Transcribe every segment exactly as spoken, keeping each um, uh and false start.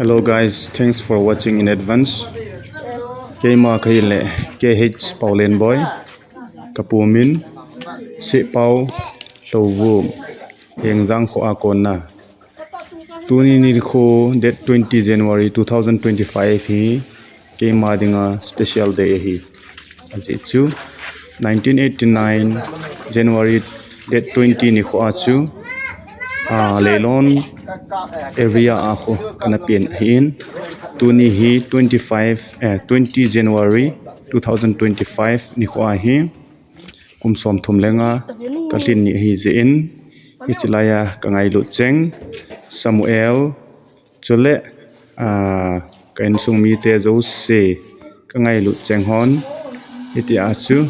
Hello guys, thanks for watching in advance. Keima kahile K H Paolenboi, kapu min Sipao Lhouvum, Hengjang khoa kona. Tuni nikho date twenty January two thousand twenty-five hi keima dinga special day ahi. Ajeh chu nineteen eighty-nine January date twenty nikhoa chu, ah, Leilon area a kho kana pen ahin. Tuni hi twenty-five, eh, twenty January two thousand twenty-five nikhoa hi kum somthum le nga kalhin ni ahi jeh in, hiche laiya kangailut cheng Samuel, chule, ah, ka insung mite jouse kangailut cheng hon, hitia chu,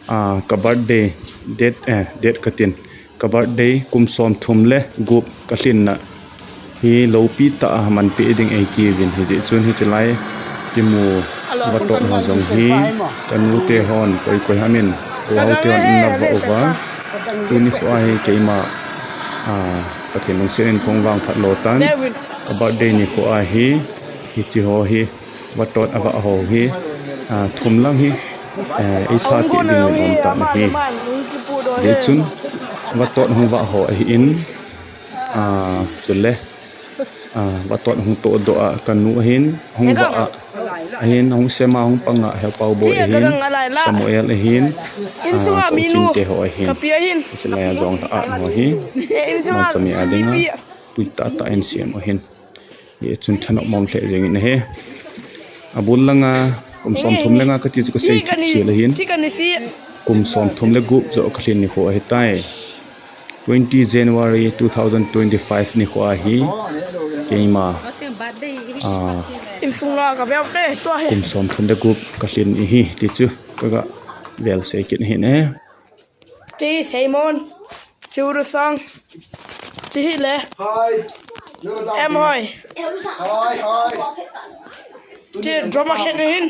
ah, ka birthday date, eh, date katin, ka birthday kum somthum le gup kalhinna hi loupi tah a manpeh ding eitiuvin, hijeh chun hiche lai kimu vatot ho jong hi kanute hon koi koi hamin, u hao te hon nava uva, tuni khoa hi keima, ah, Pathen lungset in kahung vangphat lo tan, ka birthday nikhoa hi hiche ho hi vatot avah ho hi, ah, thum lang hi, eh, eisa teh dingin aum tan ahi. Hijeh chun vatot hung vah ho ahin, ah, chule, ah, vatot hung tohdoh a kanu ahin, hung vah a, ahin, hung sem a, hung pang a Hepao boi ahin, Samuel ahin, ah, Touching te ho ahin, hiche laiya jong la a ho hi, malchami a dinga tui tah tah in sem ahin. Hichun thanop mong lheh jengin ahi. Abul langa kum somthum le nga kati chu kasei thip sel ahin. Kum somthum le gup joh kalhin nikho ahitai. Twenty January two thousand twenty-five nikhoa hi keima, ah, kum somthum le gup kalhin ahi ti chu kaga vel sei kit ahin e. Kei Simon, Chiuru Sang, Chihile, Em Hoi. Chi drama khen ahin.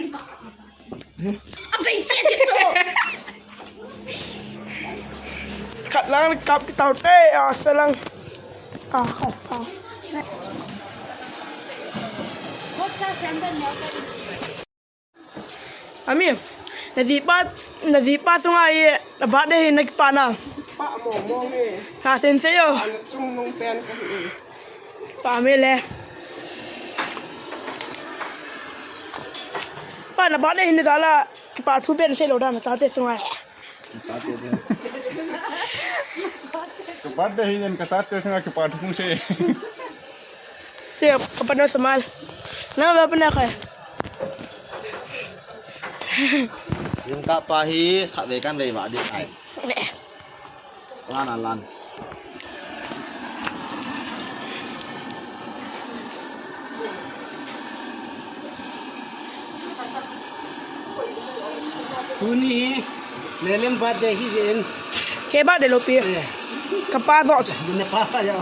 Khat lang kap kit taute, ah, sa lang. Ah, ah. Ami, najipa, najipa sunga hi, na birthday hi nakipah na? Pah mong mong e. Ha, sensei o. Ana chungnung pen kahi e. Pah me le. Pa, na birthday hi najal a, kipah thu pen seilou dan, nachate sunga. Ka birthday hi jen kachate sunga kipah thu sei. Che, kapano samal. Na ba pina kai. Jingkah pa hi khatvei kanvei vah ding ahi. Lan a lan. Tuni hi Lelem birthday hi jeh in. Kei birthday lou pi. Eh. Kapa joh. Dine pa pa ya.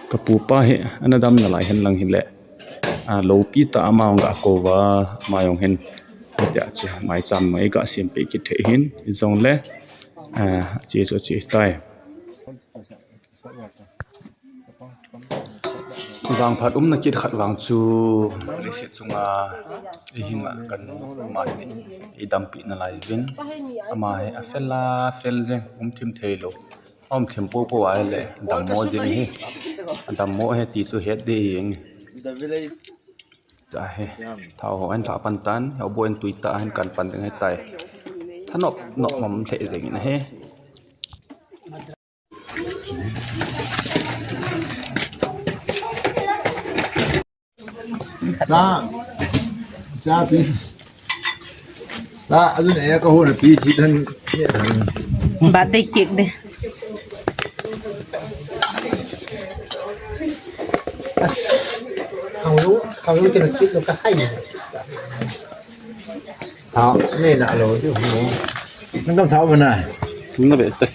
Kapu pa hi ana dam nalai hen lang hile. Ah, loupi tah a ama jong ga kou uva, ama jong hin, hitia chu maicham mai ga sempeh kit thei hin, hijongle, ah, che chu che tai. Vangphat umna kit khat vang chu, leiset chunga, eihinga kan ama hi, eidampi nalai uvin, ama hi afel a, afel jeng, um thim thei lou. Aum thim popo ahile, dammo jing hi. Dammo ahi ti chu het ding ahi. Tahi. Thao ho ahin lha pan tan, hobou in tui tah ahin kan pan ding ahitai. Thanop nop mong lheh jeng in ahi. Cha, cha pi. Cha, ajun e ka hona pi thi than. Birthday cake de. As, hang lu, hang lu kena cake lo ka hai. Thao, ne na lo ju mo. Nang kam thao mana. Na be te.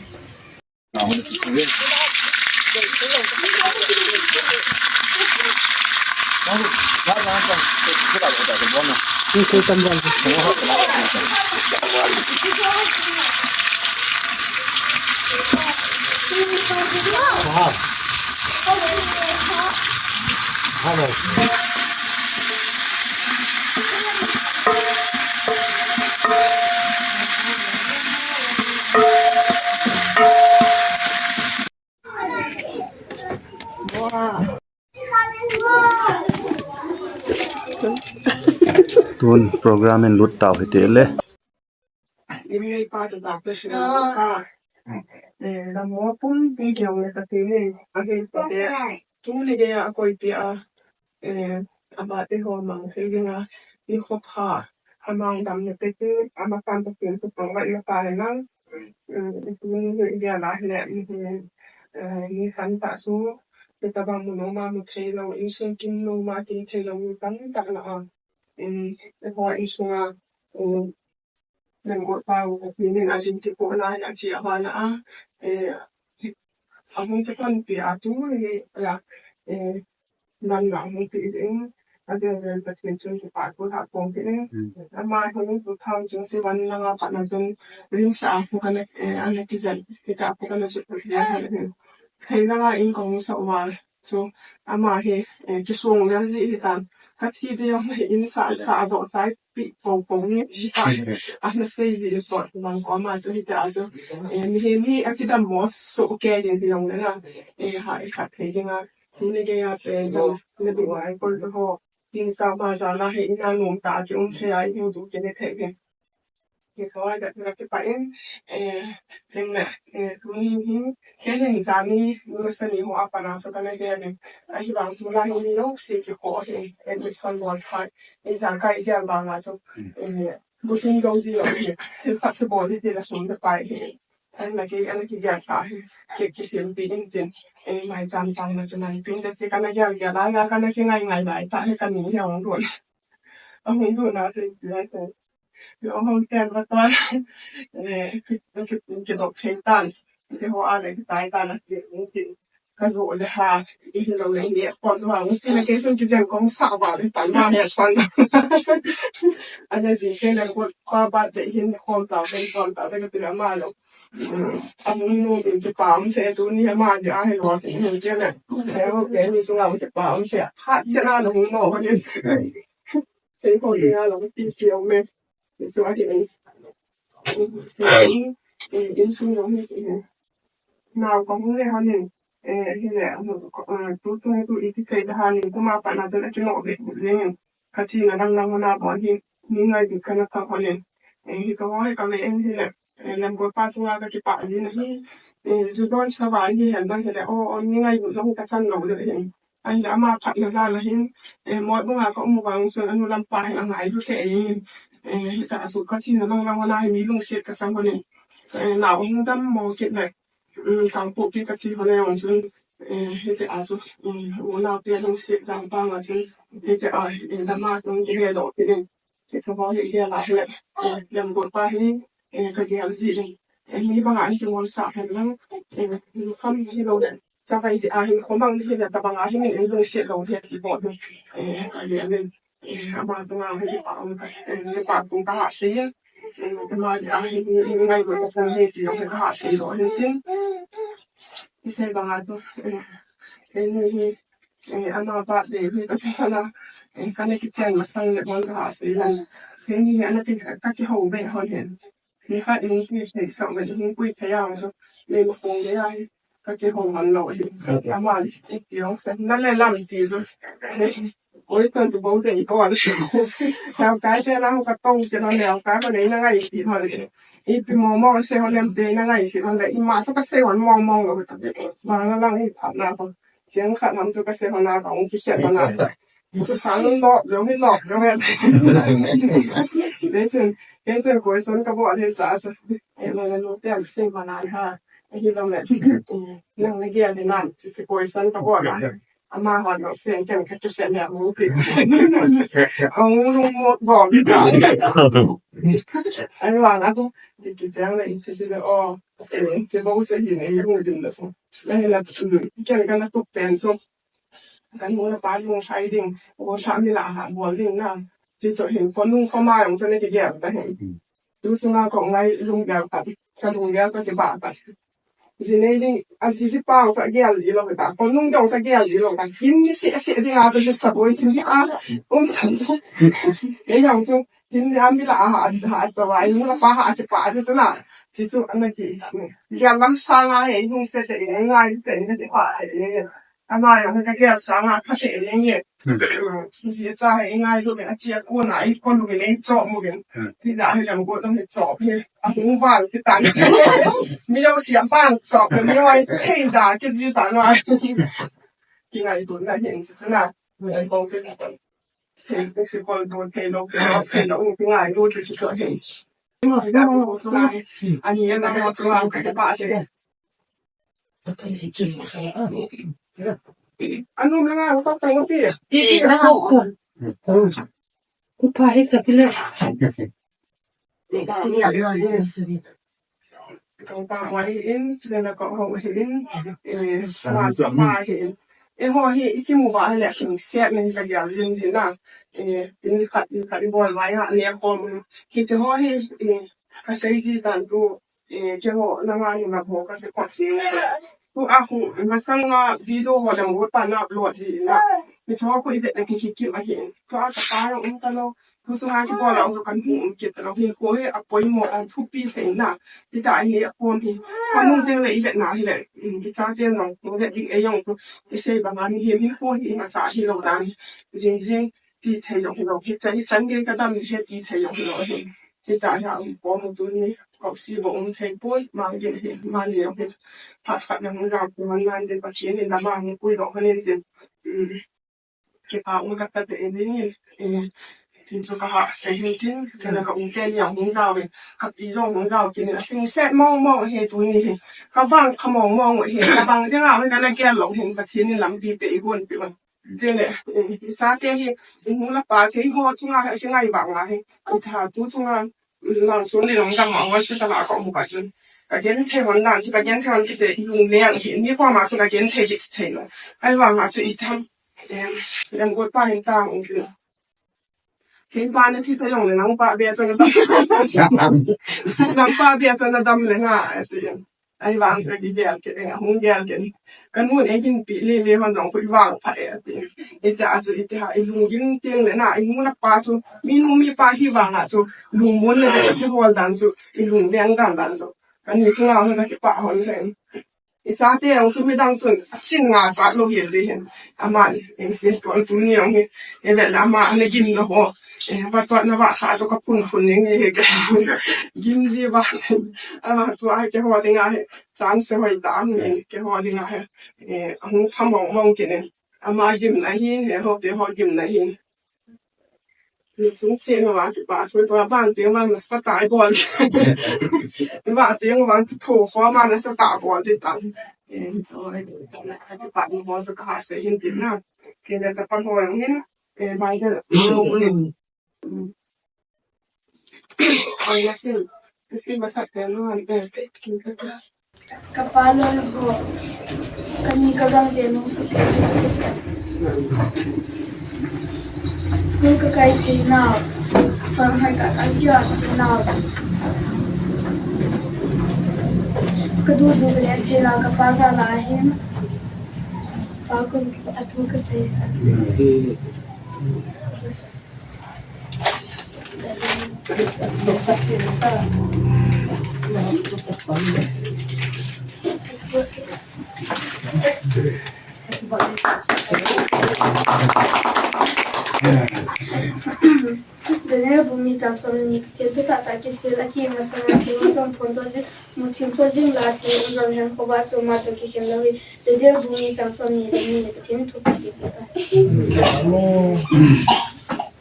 Tun program in lut tau hite le. Inei pa tu ta pe shi ka. Eh, la mo pum pi kiang le ka ti ni. A hin pa de. Tu ni ge a koi pi a. Eh, ama te ho mang thei ding a, i khop ha, amang dam na te chu, ama pan ta pen tu pang vai na pa le nang. Eh, tu ni hi dia la le, eh, ni kan ta su, te ta bang mu no ma mu thei lo, insung kim no ma kim thei lo, ni kan ta na a. Eh, te ho insung a, eh, Lemgol pa u, pi nin a lim ti po na, a chi a va na a, eh, a hung te kon pi a tu ni, ya, eh, nan na hung ti in, a de ren pa tin chun ti pa tu ha kong ti in. Mm. Ama hung tu thang chun si van na nga pa na chun, lim sa a pu ka na, eh, a na ki zan, ti ta pu ka na chu pu ya ha na hin. Hei na nga in kong sa wa, so, ama hi, eh, ki sung le zi hi tan. Ka thi de yong hi in sa, sa do sai pi po po ni ti ta. A na sei zi po lang ko ama so hi ta so. Eh, mi hi mi a ki dam mo so ke de de yong na. Eh, ha, eh, ka thei de nga. Ni ne ke ya pe do. Ne bi wa ko ho. Tin sa ma sa na hi in a num ta ki um se ai hu du ke ne the ke. Ni ko ai da na ki pa in. Eh, tin na. Eh, tu ni hi. Ke hin sa ni, ni sa ni ho a pa na so ka ne ke ni. A hi bang tu la hi ni lo si ki ko hi. Eh, mi son bol fa. Ni sa ka i ya ma ma so. Eh, bu tin do zi lo hi. Tin pa so bol hi ti la sum da pa hi. Ana ki, ana ki gel ka hi. Ki, ki sim pi in tin. Eh, mai jam tang na tin na pi in tin ki kana gel gel a, ya kana ki ngai ngai lai ta hi ka ni ya hong dun. A hong dun na tin ki ai tin. Ki hong hong ten ma ta. Eh, ki, ki, ki dok thei tan. Ki ho a le ki tai tan na ki, ki, ka zo le ha. Ki hi lo le ni kon wa. Ki na ke sun ki jen kong sa wa le tan ma he san. Ana ji ke le ko pa ba de hin kon ta, kon ta, ka tin ma lo. Amun nu min ti pa um se tu ni ma di a he lo ti hin ke le. Se ho ke ni su ngam ti pa um se. Ha che na lo no ho ni. Te ho ni a lo ti ti um me. Ni su a ti ni. In su lo ni ti. Nau ka hung le ho ni. Eh, hi le, eh, tu tu tu i ti se da ha ni. Kuma pa na se na ki no be. Ni. Ka chi na lang lang na bo hi. Ni ngai di ka na ka ho ni. Eh, hi so ho he ka me en hi le. Eh, lam go pa su wa ka ki pa ni na hi. Eh, zu don sa wa ni hen dang hi le. O, o, ni ngai du long ka chan lo le hi. Ai la ma phat na za la hin. Eh, mo bu ha ka um wa sun anu lam pa hin ngai du te hin. Eh, ka su ka chi na lang lang na hi mi lung siet ka chang ho ni. So, eh, na um dam mo ki le. Um, kang pu ki ka chi ho ni ong sun. Eh, hi te a su. Um, u na pe lung siet jang pa nga sun. Hi te a, eh, da ma sun ki le lo ki le. Ki chu ho hi dia la le. Eh, lam go pa hi, eh, ka dia zi le. Eh, mi bang a hi mo sa hen lang. Eh, mi kham hi lo le. Cha kai dia hi ko mang hi le ta bang a hi ni lo se lo le ki bo. Eh, ka dia le. Eh, ama tu nga hi pa, eh, pa ku ka ha se. Eh, ma dia hi ni ngai lo ka sa ni ki lo ka ha se lo ni tin. Ki se bang a tu. Eh, eh, ni hi. Eh, ama ba de hi ka na, eh, ka na ki chang masang le bol ka ha se la. He ni ana ti ka ki ho be ho hen. Ni ka in ti ti sa be ni pui te ya so. Ni mo kong de ya hi. Ka ki ho man lo hi. Ama ni ti yo se. Na le lam ti so. Oi ton tu bo de ko an. Ka ka se na ka tong ke na le ka ko ne na ngai ti ho le. I pi mo mo se ho le de na ngai ti ho le. I ma so ka se ho mo mo lo. Ma na lang i pa na ko. Chiang khat nam chu ka se hona ka ung ki khet hona. Sang lo, lo mi lo, lo mi. Lesin, lesin question ka bo le cha sa. E lo le lo te am se ma na ha. E hi lo le. Nang le ge le nan, chi chi question ka bo na. Ama hon lo sen ken ka tu sen ya mu ti. Ung lu mo bo mi cha. Ai wa na ko. Ti ti chiang le ti ti le o. Ti bo se hi ne hu din le so. Lai la tu, ken kana tu pen so. Kan mo na pa lung sai ding, o sa mi la ha bol ding na. Chi so hin ko nung ko ma yong so ne ki gel ta hin. Tu su na ko ngai lung gel ta, ka lung gel ta ki ba ta. Ji nei ding, a ji ji pang sa gel ji lo ta. Ko nung dong sa gel ji lo ta. Kin ni se se ding a, to sa boi chin a. Um san chu. Ei yang chu. Kin ni a mi la a ha, ha sa wa. Ei mu la pa ha ki pa ji sa na. Ji chu ana ki. Gel lam sa nga he, hung se se ngai te ni te pa he. Ama ya ka gel sa nga ka se ni. Ji cha he ngai lo a chi a ko na i ko lu ni cho mu ni. Ti da he yang ko dong he cho he. A hung val ki tan. Mi lo sia pan chok mi lo ai thei da ki ji tan wa. Ki ngai tu na hin si na. Mi ai ko ki tan. Thei ko ki ko do thei lo ki so thei lo ki ngai lo ki si ko thei. Ani na mo tu ngai ka ba thei. Anu na ngai ko ko pi. Ku pa hi ka pila. Kong pa wai in, tuna na kong ho hi in, eh, sa sa pa hi in. Eh, ho hi, i kimu ba hi le, king set ni ka gel in di na. Eh, in khat, in khat i bol wai ha, ne ko mu. Hi che ho hi, eh, ka sei ji tan tu, eh, ke ho, na ma ni na ho ka se ko ti. Tu a hu, na sang na video ho le mo pa na upload hi na. Ni cho ko i be na ki ki ki a hi. Tu a ka pa yong in ka lo. Hu chu ha ki bol a, hu chu kan hu um kit lo hi, ko hi a poimo a thupi thei na. Ti ta hi a pom hi. Ko nung teng le i vet na hi le. Mm, i cha teng nong, nong vet ding e yong chu. I sei ba ma ni hi, mi ko hi i ma cha hi lo dan. Jing jing ti thei yong hi lo. Hi chan, hi chan ge ka dam hi ti thei yong hi lo hi. Ti ta hi a um pom tu ni. Ko si bo um thei poi, ma ge hi, ma ni yong hi. Phat khat na mu ga pu man man de pa ki ni na ma ni pui lo ha ni de. Mm. Kipa um ka ta te ni, eh, tin chu ka ha sei hin tin, ka na ka um te ni a hung jao ve, ka pi jong hung jao kin, a sing set mong mong he tu ni he. Ka vang ka mong mong he, ka vang jeng a, ka na gel lo hin, ka thin ni lam pi pe i gon pi wan. Te le, eh, i sa te hi, i mu la pa te i ho chunga, i ngai vang a he, i tha tu chunga, Lang sun ni long dang ma hospital a ka um ka chun. Ka gen thei hon dan chu ka gen thei hon kiti lung leng hi. Ni ko ma chu ka gen thei kiti thei lo. Ai vang a chu i tham. Em, yang got pa hin tang um kiti. Kei pa na thi ta yong le nang pa bia chu na dam. Nang pa bia chu na dam le nga, ati. Ai vang chu ka gel kit e, hung gel kit. Ka nun ei kin pi le le hon dong khu i vang pha e ati. Ita a chu iti ha, i lung gim tiang le na, i mu na pa chu, mi nu mi pa hi vang a chu, lung mun le le ki hol dan chu, i lung leng dan dan chu. Ka ni chu nga hon na ki pa hon le. I sa te ang chu mi dang chun, a sin nga cha lo hi le hin. Ama ni, en sin to tu ni ang hi. E le la ma ne gim na ho. E va to na va sa chu ka phun phun ni ni he ke. Gim ji va. Ama tu ai ke ho ding a he. Chance hoi ta ni ke ho ding a he. Eh, ahung pha mong mong kit ne. Ama gimna hin, he ho te ho gimna hin. Ni chung se no va ki pa, chung pa ban te ma na sa ta bol. Va te va ki tho ho ma na sa ta bol te ta. Eh, so ai ki pa ni ho so ka ha se hin te na. Ke na sa pa ho hin. Eh, ba ga. Ka pa loi ho, ka ni ka gang te nung su te. School ka kai thei nau, Fahrenheit ka kai kia ka nau. Ka du du le thei nau ka pa za la hin. Pa kun a tu ka sei. Daniel bung ni chang som ni, thil tu ta ta ki sil a ki ma sa na ki ma chang phon to ji, mu thim to jing la thil um jong hen ko ba chu ma to ki khem lo hi. Daniel bung ni chang som ni le ni le thil tu ta ki ta.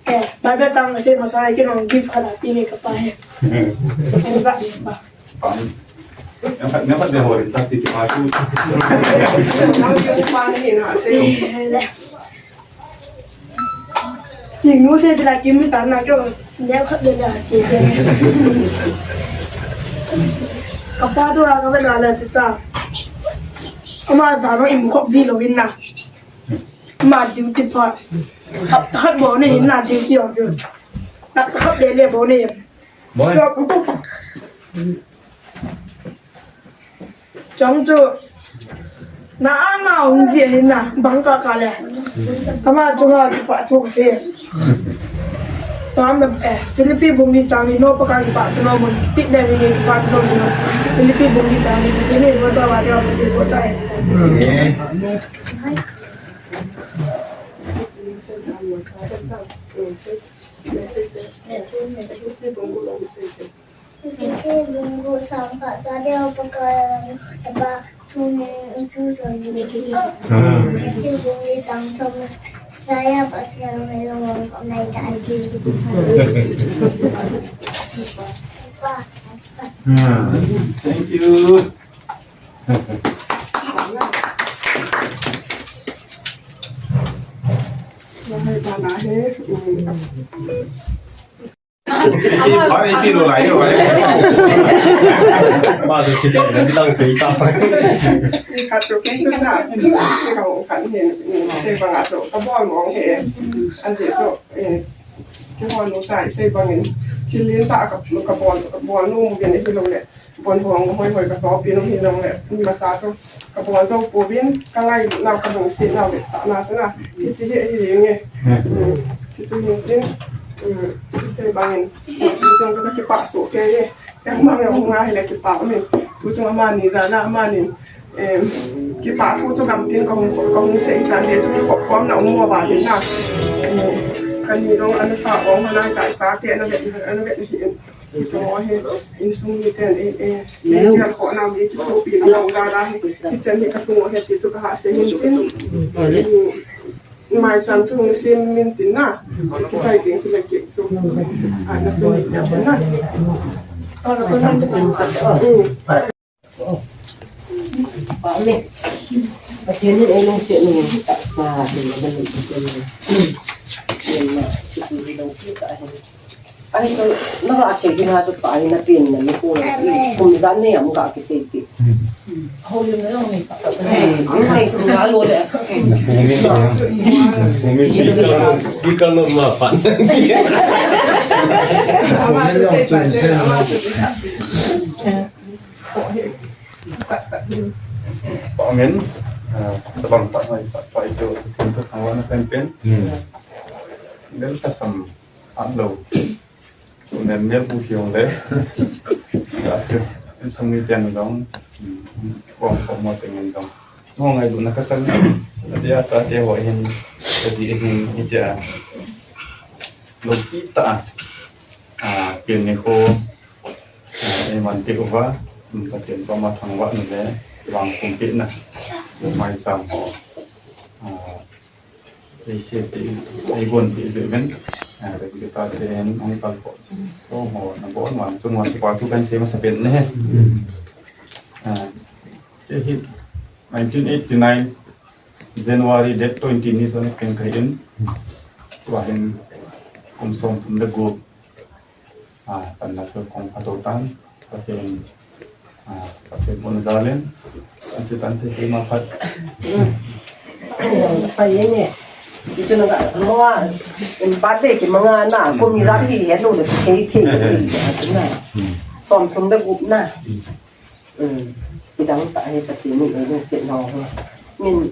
Eh, Bible tang se ma sa ki nong gift khat a pi nge ka pa he. Ani ba, ani ba. Yang kat, yang kat dia horin tak di kipasu. Nang yung pa na hin ha se. Jing nu se tila kim mi tan na kyo. Neo khat le la se. Ka pa to la ka ba la la ta. Ama za no im khop vi lo hin na. Ma duty pa. Hat, hat bo ne hin na duty ong chu. Hat, hat le le bo ne. Boy. So, ku tu ta. Chang chu na ana hung ji hin na bang ka ka le. Ama chunga kipah thu ka sei. Sam na eh Philippi bung li chang li no pa ka kipah thu no mun ti le mi kipah thu no mun. Philippi bung li chang li ti ni bo ta wa ya ti bo ta. Ese lungu sangka chadeo pakaiba thuni uchu soni. Ese lungu chang som saya pa siang me long long pa mai ta ai ki. Thank you. Ba, ipi lo lai yo, ba. Ba, tu kita sedang sei ka. Ka chu, ka chu na. Ka chu, ka chu. Ka bol mo he. An je chu, eh, kihon lou tai sei bangin. Thil lentah ka, ka bol, ka bol nom uvin ahilou le. Bon hong hoi hoi ka chohpeh nom hi nong le, imacha chu ka bol jou pouvin, ka ngailutnau, ka lungsetnau vetsahna chu na, hiche hi ahi nge. Hmm. Hichu hin tin, hmm, sei bangin, hichu chu ka kipah soh kei e. Kei mang e, hung a hile kipah um e. Tu chung amani jana, amani, em, kipah thu chu gamtin ka hung, ka hung sei tan le chu kikhop khomna um mo va hin na. Em, kani jong ana pha ong, ana kai chate, ana vet, ana vet hi. Hichu hi insung miten, eh, eh, eh, tel khohna mi kithopi na hung dada hi. Hichan hi ka thung u ahi ti chu ka hahsa hin tin. Maicham chu hung sem min tin na. Chu kichai ding chu le kei chu. Ah, na chu ni na. Mm. Amen. Pathen in ei lungset nung in tahsa hin a ban in Pathen in. Amen. Ahi to, na ga sei ding a to pa hi na pen na ni ko. Kum jan nei am ga kisei ti. Ho lim na jong nei pa. Nei, kum ga lo le. Speaker no ma pa. Amen. Ah, tabang ta mai sa pa ito, ito thangvahna penpen. Hmm. Del tasam anlo. Tunen nel bu hiong le. Ka se, insung miten jong. Hmm. Kom kom mo se ngen jong. Mo ngailutna ka sa. Adia chate ho hin. Ka ji hin itia. Lo kita. Ah, pen ni ko. Ah, eiman peh uva, um, Pathen koma thangvahna le vangkhum pehna, maicham ho, ah, ei sei peh, ei gon peh jeh uvin, ah, ka ti ka te hin, uncle ho, so ho, na bon vang chung vang kipa thu kan sei masa pen ne. Ah, te hi nineteen eighty-nine January date twenty ni so ne pen ka hin, tua hin kum som thum le gup. Ah, channa chu kong phato tan, Pathen, ah, Pathen bon jalen, an chu tan te ma phat. Pai ye ne. Itu na ka, mo a, in birthday kimanga na, kum ijat hi, hello, le sei the, na. Som thum le gup na. Um, kidang tah hi Pathen in ei lungset nau hi. Min,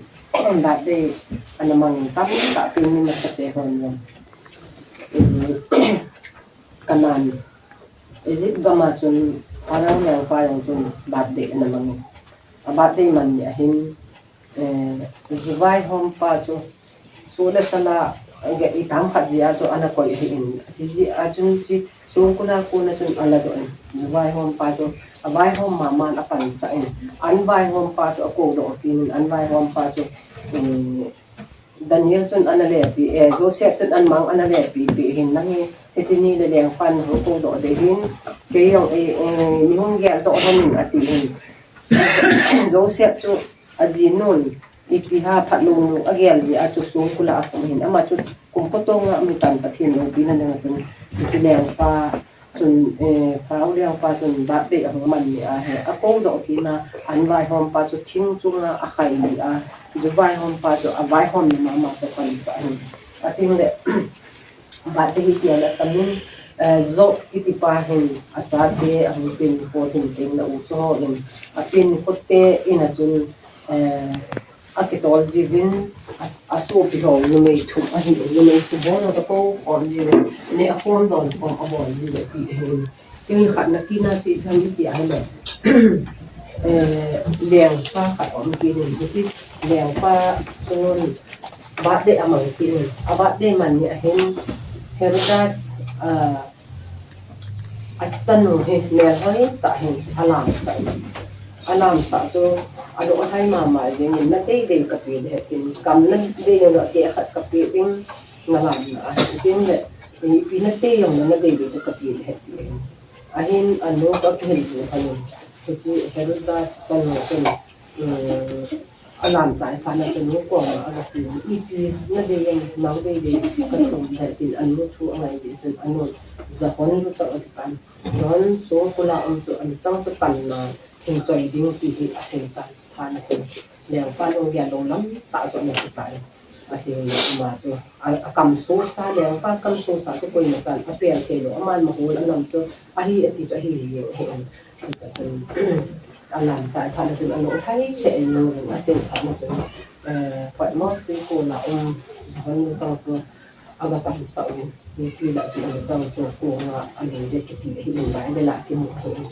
birthday ana mang tamtah pen mi masate hon jong. Um, Canaan, Egypt gam a chun Pharaoh lengpa jong chun birthday ana mang in. A birthday man ni ahin, eh, ju vaihompa chu, su le sala, ge, i tam khat jeh a chu ana koi ahin. Chuti jeh a chun chu, songkul a kona chun ala doh in. Ju vaihompa chu, a vaihom mama in apansah in. An vaihompa chu akou doh kit in, an vaihompa chu, eh, Daniel chun ana lepi, eh, Joseph chun an mang ana lepi peh hin, nang hi, hiche ni le lengpan hung kou doh ding hin, kei jong, eh, eh, mi hung geldoh lhon in ati hin. Joseph chu ajinun, ipi ham phatlounu agel jeh a chu songkul a akum hin, ama chu kum kotong a um tan Pathen loupina ding a chun, hiche lengpa, Chun, eh, Pharaoh lengpa chun birthday ahung man ni ahi. Akou doh kit na, an vaihompa chu thing chunga akhai ni a. Ju vaihompa chu avaihomna mama chu apansah ahi. Ating le, birthday hi tia la tamin, Eh, Job kitipa hin achate ahung pin kho hin teng na u chu ho in, apin khote in a chun, eh, akitol jiuvin, a, asopi ho numei thum ahi, numei thum ho na to ko khom jiuvin, ne akhom don khom abol jiuve ti ahi. Tin khat na kina chu ipi ham iti ahile. Eh, lengpa khat um kit in, hiche lengpa chun birthday amang kit in. A birthday man ni ahin, Herodas, ah, achanu hi melhoi tah hin alamsah. Alamsah chu alo ahai mama jeng in, na deidei kape ding ahi tin, gam na deidei na te khat kape ding, na lamna ahi tin le, ipi na te jong na deidei kape ding ahi tin. Ahin anu ka kihil tu khan in, hiche Herodas chanu chun, um, alamchai phat na chun nu koma aga sei in, ipi na dei jong, nang deidei kathum ding ahi tin, anu thu angai ding chun, anu jahon luchang ati tan. Jahon sung kula um chu, aluchang chu tanna hin choi ding ti hi asei tan. Phat na chun lengpa lunggel lou lam tah chu ana ti tan. Ahi, ama chu, a, akam sosa, lengpa kam sosa chu koima chan apel thei lou, aman mahol anam chu ahi ati chu ahi jeng ahi. Hichun alamchai phat na chun anu thai che jeng in, asei phat na chun, eh, Patmos tui kona um jahon luchang chu aga kamsah in, ipi lah chun aluchang chu konga alunggel kiti ahi in, Bible a kimu ahi in.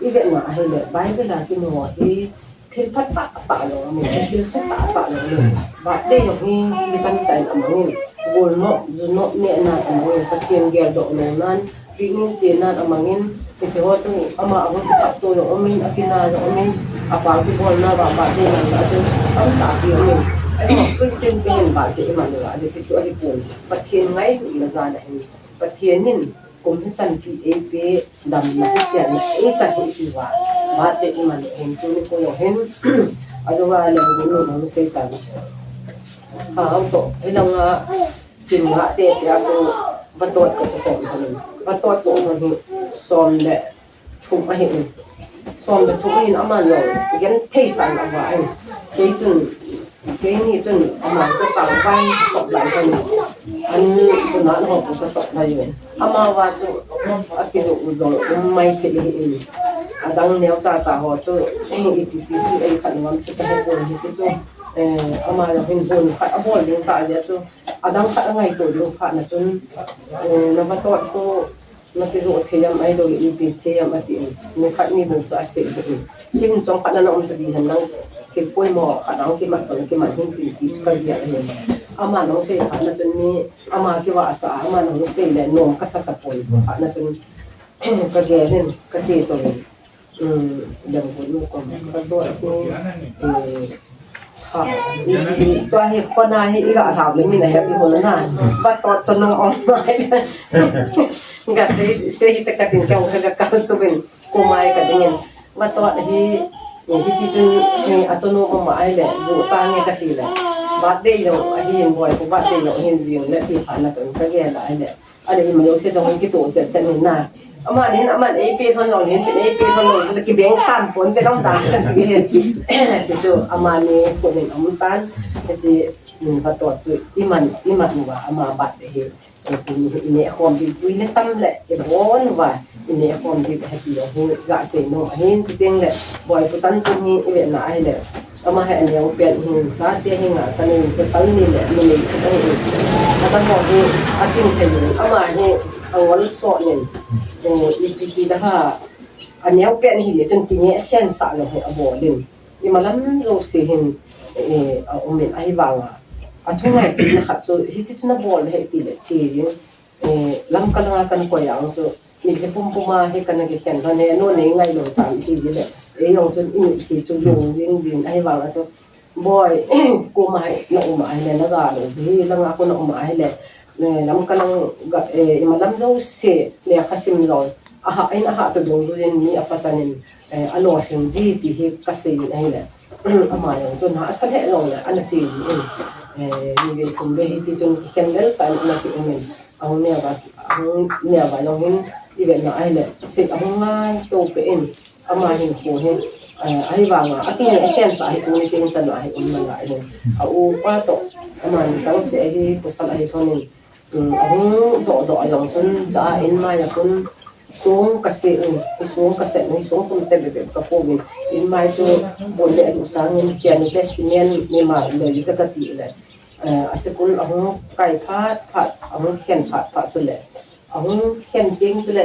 Ivetna ahile, Bible a kimu hi thil phatah tah lou ahi, thil sotah tah lou ahi. Birthday jong hi mi tamtah in amang in, golnop, junop nehna amang in, Pathen geldoh lounan, picnic chenan amang in, hiche ho chu ama ahung kithah to jong um in, akina jong um in, apa kibolna uva birthday manna chu tamtah kium in. Eiho Christian te hin birthday iman uva, hiche chu ahipon, Pathen ngailutna jal ahi. Pathen in kum hichan pi eipe, damna, hichan pi eichan hi iti uva, birthday iman u ahin, tuni kho jong hin, ajouva le gunu hung sei tan. Ha, hung toh, hilanga, chin nga te, te a ko, vatot ka chu kom hon in. Vatot chu hon hi, som le thum ahi in. Som le thum ahin, aman jong genthei tah in ava in. Kei chun, keini chun ama ka chang vai ka sop lai hon in. An kuna na ho ka sop lai in. Ama uva chu akijoh u jong um mai thei ahi in. Adang neocha cha ho chu, eh, ipi pi ti ei khat ngam chu ka he pon hiche chu. Eh, ama jong hin hun khat abol ding tah jeh chu. Adang khat angaito diu phat na chun, eh, na vatot ko, na kijoh thei am, ahilou le ipi thei am ati in, nikhat ni bou chu asei in. Kei hin chomkhat na na um ta di hen lang, thil poimo khat na hung kimat ko, na kimat hung ti ti chu ka gel ahi. Ama na hung sei phat na chun ni, ama kivahsa, ama na hung sei le nom ka sa tapon phat na chun, ka gel in, ka che to in. Um, dang ko nu ko, vatot ko, eh, ha, i, i, tua hi phone a hi i ga lhau le min a he ti ho na. Vatot cha nung ong mai. Ga sei, sei hi ta ka tin ka ong ka kal tu bin, ko mai ka ding in. Vatot hi, eh, hi ti chun, eh, achanu um mai le, ju ta nge ka ti le. Birthday jong ahin boi, ko birthday jong ahin jing le ti phat na chun ka gel a le. Ahile ima jouse jong kitoh chet chet in na. Amani hin, aman eipe lhon lou hin, eipe lhon lou, chu kibeng san pon te lom dan chu kati hin. Ti chu amani khut in aum tan. Ti, um, vatot chu iman, iman uva, ama birthday hi. Ti hi ine khom ding pui le tam le, ibon uva. Ine khom ding happy jong hi, ga sei nom ahin, chuteng le, boi pu tan chun hi, ivetna ahile. Ama hi aneo pen hin, chate hi nga ka nei, pasal ni le, numei chu ka nei. Adang ho hi, aching thei in, ama hi, angol so in, eh, ipi ti da ha, aneo pen hi le, chun kinge sen sa lo hi, abol in. Imalam jouse hin, eh, aum in, ahivanga. Athungai tina khat chu, hiche chu na bol le, hi ti le, chi jing. Eh, Lamka langa kan koi ang chu, mi le pum pum a hi kan kikhen lhon e, nu nei ngai lou tam ti le. Ei jong chun i ti chu lung ding ding ahivang a chu. Boi, kum a hi na um a hile na ga lou, hi langa ko na um a hile. Eh, Lamka lang ga, eh, imalam jouse, lekha sim lou. Aha, in aha to dung dung in mi apa tan in, eh, alolhing ji ti hi ka sei in ahile. Ama jong chun hahsa lheh jong le, ana che ji in. Eh, ni ve thum ve hi ti chun kikhen lel tan ana ki um in. Ahung neo va, ahung neo va jong hin, ivetna ahile, sei ahung ngai to pe in, ama hin ko hin, eh, ahivanga, akinge sen sa hi tuni tin chan a hi um na ngai hin. A upa to, amani chang se hi, pasal ahi lhon in, Um, ahung doh doh a jong chun cha a in mai a chun song ka se in, i song ka se in, i song tum te bebe ka po in, in mai chu bol le lu sang in kian te simen ni ma le li ka ka ti le. Eh, a sikul ahung kai phat phat, ahung khen phat phat chu le. Ahung khen ting chu le,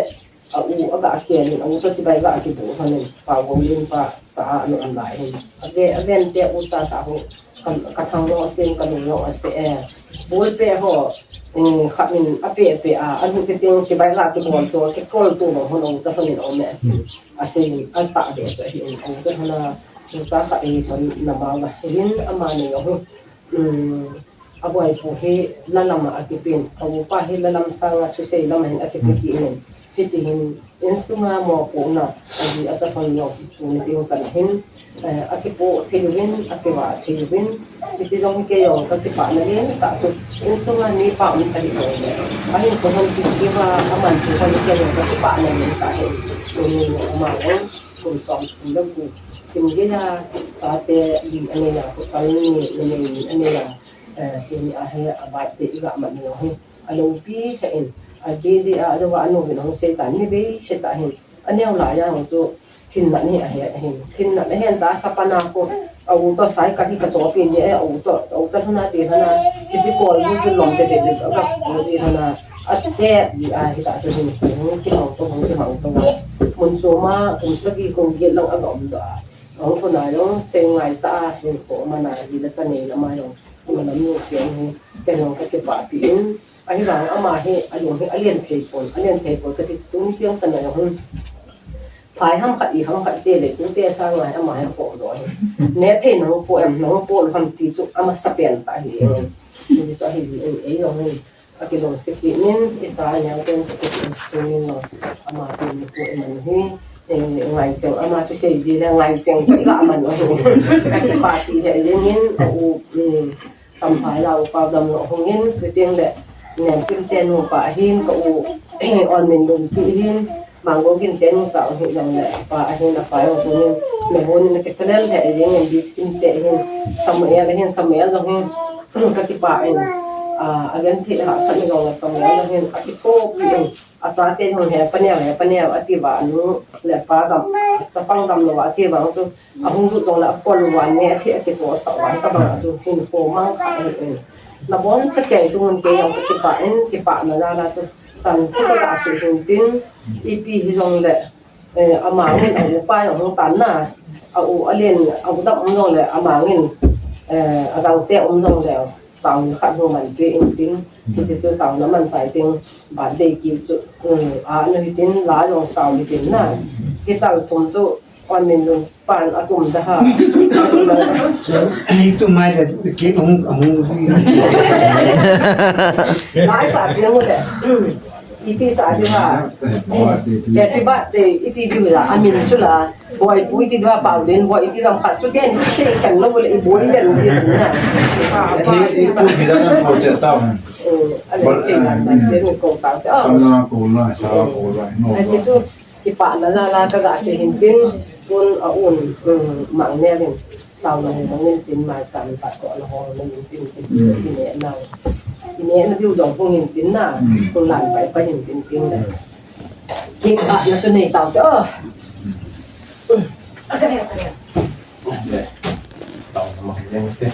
a u a ga khen in, a u to chibai ga ki bu hon in, pa go lin pa sa a nu an lai hin. A ve, a ven te u cha ta ho, ka, ka thang lo a sin, ka lung lo a se e. Bul pe ho, eh, khat in a pe pe a, a lu te ting chibai ga ki bol to, ki kol to lo hon u cha hon in o me. A se in, a ta ve cha hin, u cha hon a, u cha khat e hon na ma ga hin, a ma ni ga hon. Um, a boipu hi lalam a akipen, a upa hi lalam sanga thusei lam a hin akipe kit in, hiti hin insunga mopohna, aji achapang jong tuni ding chan a hin, eh, akipoh thei uvin, akivah thei uvin, hiti jong hi kei jong ka kipahna lentah chu, insunga mipa um ta hi lou le, ahin ko hon chi kiva, aman thu hon kei jong ka kipahna lentah hi, tuni ama jong kum som thum le gup, thim gei a, chate li anei a, khosal ni, ni nei ni anei a, Eh, tuni a hi a birthday i ga man ni hi. A loupi he in. A didi a, a dova a nu vin hung sei tan ni vei se ta hin. A neo lai a hung chu thin na ni a he hin. Thin na a hen ta sapana ko. A u to sai ka hi ka cho pi ni e, a u to, a u to huna chi hana. Ki chi kol ni chu lom te te te ka ko chi hana. A te ji a hi ta chu hin. Hung ki mang to, hung ki mang to. Mun chu ma, kum sa ki kum ki lang a ga um do a. Hung ko na jong sei ngai ta a, hin ko ma na ji la cha nei la ma jong. Malam nu siam hi, kei jong ka kipah pi in, ahivang ama hi, a lung hi, a lien thei pon, a lien thei pon, ka ti tuni tiang chan a jong hun. Phai ham khat, i ham khat che le, tute sa ngai, ama hi a po do hi. Ne thei nang po em, nang po lo ham ti chu, ama sa pen ta hi, em. Ti chu ahi, em, ei jong hi. A kilung sik pi nin, i cha neo ten chu, ki tin, tu nin lo, ama tu ni pu i man hi. Eh, ngai cheng ama chu sei ji le ngai cheng chu i ga man u. Ka kipah pi le jeng in a u, um, Champhai la u pa dam lo hung in, tu ting le nem kim te nu pa hin ka u, eh, on min lum pi hin, Mango gin te nu cha u hi jong le pa a hin a pa jong tu hin, me hun in ki salel le jeng in bis kim te hin, Samuel hin, Samuel jong hin, ka kipah in, ah, a gen thi ha sa mi jong le Samuel jong hin, a ki ko pi in, A chate jong he, pa neo he, pa neo, ati va, anu le pa dam, chapang dam lou va, achi vang chu, ahung lut jong le, akol uva ne, athi, akichohsah uva, hitabang a chu, hinkho mang kha ahi in. Nabon cha kei chu mun kei jong kakipah in, kipahna jal a chu, chan chu kaga sei hin tin, ipi hijong le, eh, amangin, a upa jong hung tan na, a u, alen, a u dam um jong le, amangin, eh, adangte um jong le, Taona khat hung man pi in tin, hiche chu taona man chai ding, birthday cake chu, um, a nu hitin, la jong sao hitin na. Hital thum chu, on min lun pan atum da ha. Ni tu mai le, cake hung, hung. Lai sa pi ngu le. Iti sa diu ha. Happy birthday, iti diu la, amin chu la. Boipu iti diu ha, Paulin, boi iti dam khat chu den, iti sei khen lou le, i boi den iti na. Iti, iti pu hi dan ko che ta. Eh, ale ke na na che ni ko ta. Kam na ko la, sa ko la. No. Ati chu, kipahna la la kaga sei hin tin, tun a un, um, mang ne rin. Taona hi hung in tin, maicham pat ko la hung in tin, tin, tin, tin, tin, na. Tin, na diu dong hung in tin na. Hmm. Hung lan pai pai in tin, tin na. Kipahna chu nei tau te, oh. Hmm. Taona ma hung in te.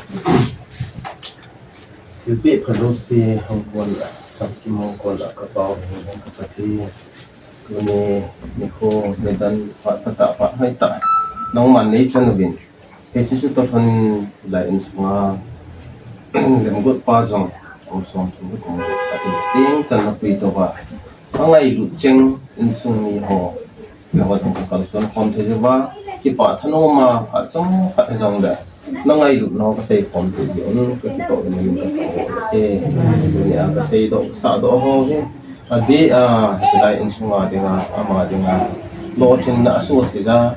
Thilpeh phalou se hung kon a, chamkim hung kon a, ka pau hung hung ka pati. Tuni nikho nidan phat phat a phat hoi ta. Nangman nei chan uvin. Hiche chu toh lhon lai insunga lemgot pa jong kum som thum le kum got a ti teng chan na pui to va. Angailut cheng insung mi ho. Keiho jong ka kalson khom thei uva. Kipah thanom a phat chomkhat jong le. Na ngailut nau ka sei khom thei diu, ka kitoh le min ka thau te. Tunia ka seidoh, ka sahdoh ho hi. Adeh a, hilai insunga dinga, ama dinga. Lolhinna asoh thei a.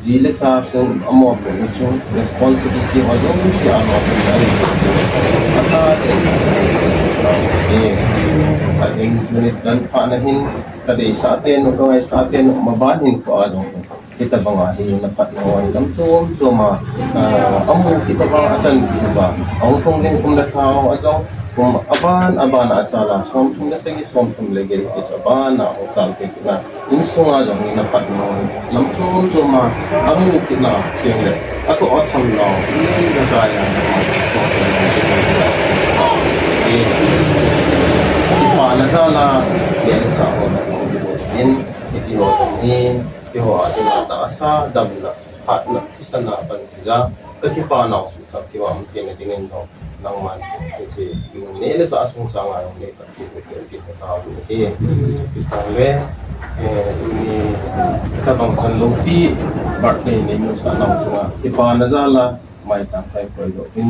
Ji le cha chun amopohna chu responsibility ho jouse a lolhinna ahi. Ata te. Adin minute dan pha na hin, ka deisah tenu, ka ngaisah tenu, maban hin ko a dong. Hitabanga hi na phat na oi lam chom chom a, ah, amu kit uva, achan kit uva. Ahung thong ding kum le tha ho a jong, Aban, aban a chala, somthum le sagi, somthum le get, abana hung chal kit na. Insunga jong hi na phat na hung lam chom chom a, amu kit na, keng le, ato atham na, na kaya na, eh, pa na chala, le sa ho na, in, iti ho, in, iti ho, a, in, a, ta, sa, dam na. Hatna, thisan a pan kija, ka kipa nau suhsak kiva um theina dingin jong, nangman, hiche, neh le chah sung sanga jong nei pat thei u ti, ti ka taovin ahi. Chuteng le, eh, tuni, tabang chan loupi, birthday nei musah nau chunga, kipa na jal a, maicham kai koi louvin,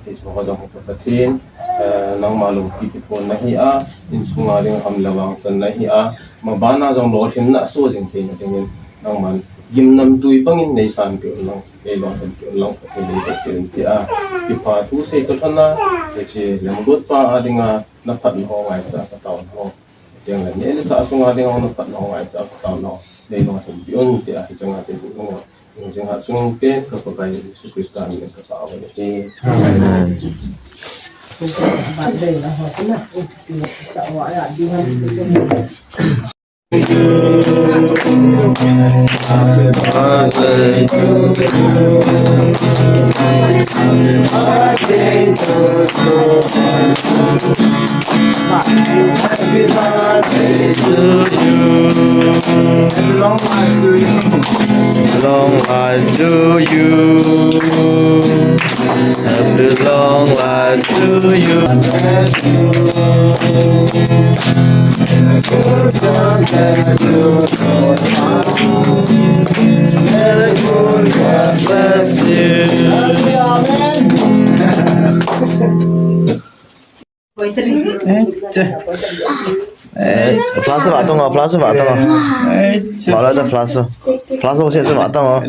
Hiche ho jong hi ka Pathen, eh, nangma loupi kithon nahi a, insunga ding ham le vangchan nahi a, maban a jong lolhinna soh jing theina dingin, nangman gimnamtui bangin nei sanpeh un lang, nei lolhinpeh un lang, Pathen nei vetpeh un tia, kipa thu sei ka lhon a, hiche lemgotpa a dinga, na phatna ho ngaichat ka taona ho. Chuteng le neh le chah sunga dinga na phatna ho ngaichat ka taona ho. Nei lolhinpeh un tia, hiche nga te bu nung. Jing ha chung pen ka Pakai Jesu Christa min in ka taovin ahi. Amen. Happy birthday to you. Long life to you. Happy long life to you. May the good God bless you. Eh, flash ba tong, flash ba tong. Eh, ba la da flash. Flash ba se ba tong.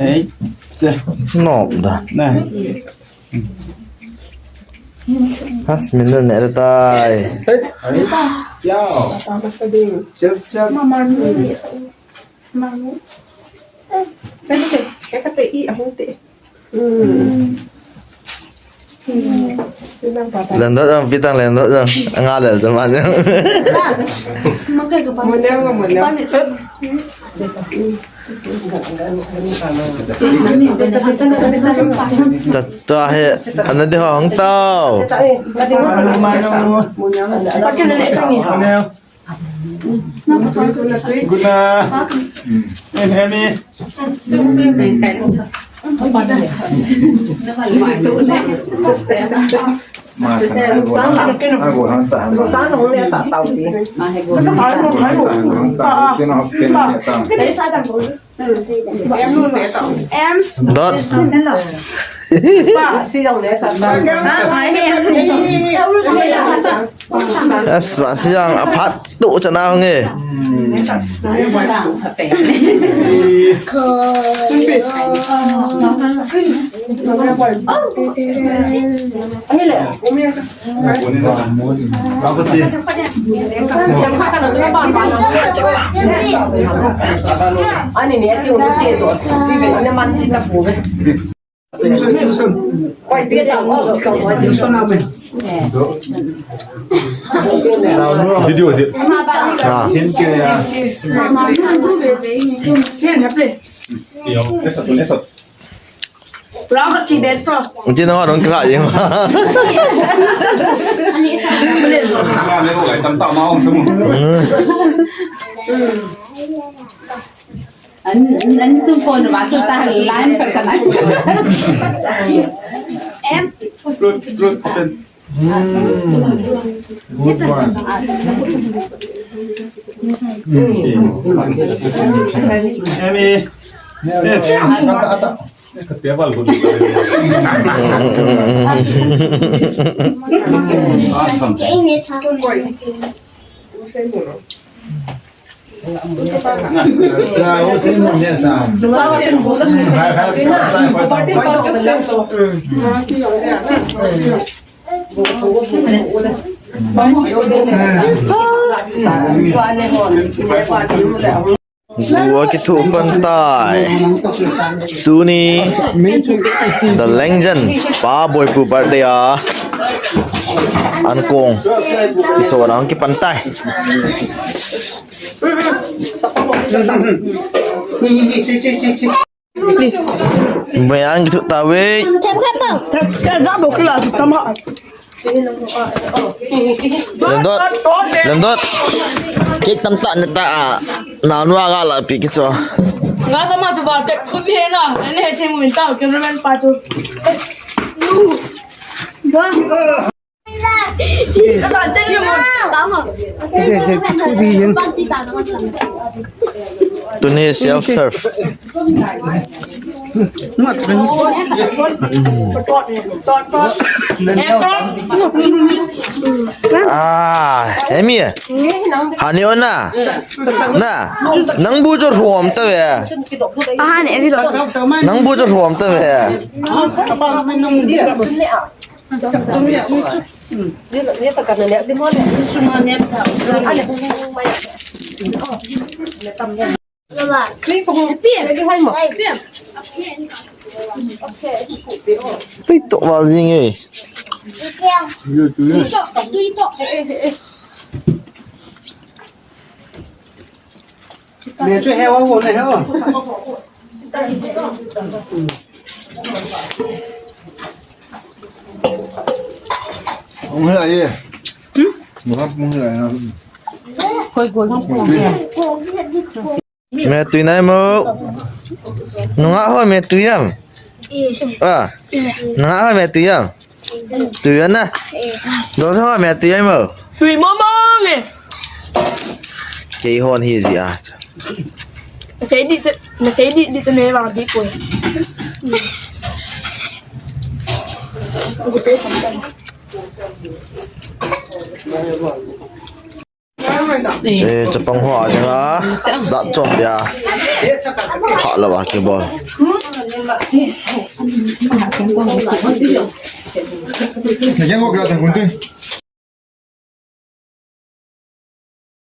Eh, no da. Has min ne re tai. Mama ni. Mama. Eh, kate i ahung te. Lendot jong, pitang lendot jong. Anga lel jong ma jong. Ta, ta he, ana de hong tao. Guna. Em, em, em. Dot. Yes, ba siang aphat tu chana nge. Ani ni ati unu che to su ji be ne man ti ta pu be. Koi pi ta mo ko ko mo ti so na me. Video di. Ah. Hin ke ya. Hin ha pe. Yo, esa tu esa. Iti na wa dong kra ye. An, an, an sum phone ba tu ta line pa ka na. Em. Good, good. Gua kithu pan tai. Tuni the legend Pa Boipu birthday a ankong kisona hung kipan tai. Please. Bayan gitu tawi. Themkhat bang. Themkhat bang kila tu tama. Lendot. Lendot. Cake tamtah neta a. Nanu aga la pi kicho. Nga tama tu ba tek put he na. Ene he themu minta cameraman pa tu. Tuni self serve. Ah, emi. Hani ona. Na. Nang bu jo ruom ta ve. Nang bu jo ruom ta ve. Pei to val jing e. Me chu he wa wo ne he wa. Hung hila ye. Hung hila ye. Me tui nai mo. Nunga ho me tui am. Ah. Nunga ho me tui am. Tui na. Dol ho me tui ai mo. Tui mo mo nge. Kei hon hi ji a. Sei di te, na sei di di te me ba di ko. Eh, chapang ho a jeng a. Dat chom bia. Ha la ba ki bol. Nageng ko kira tang kun te.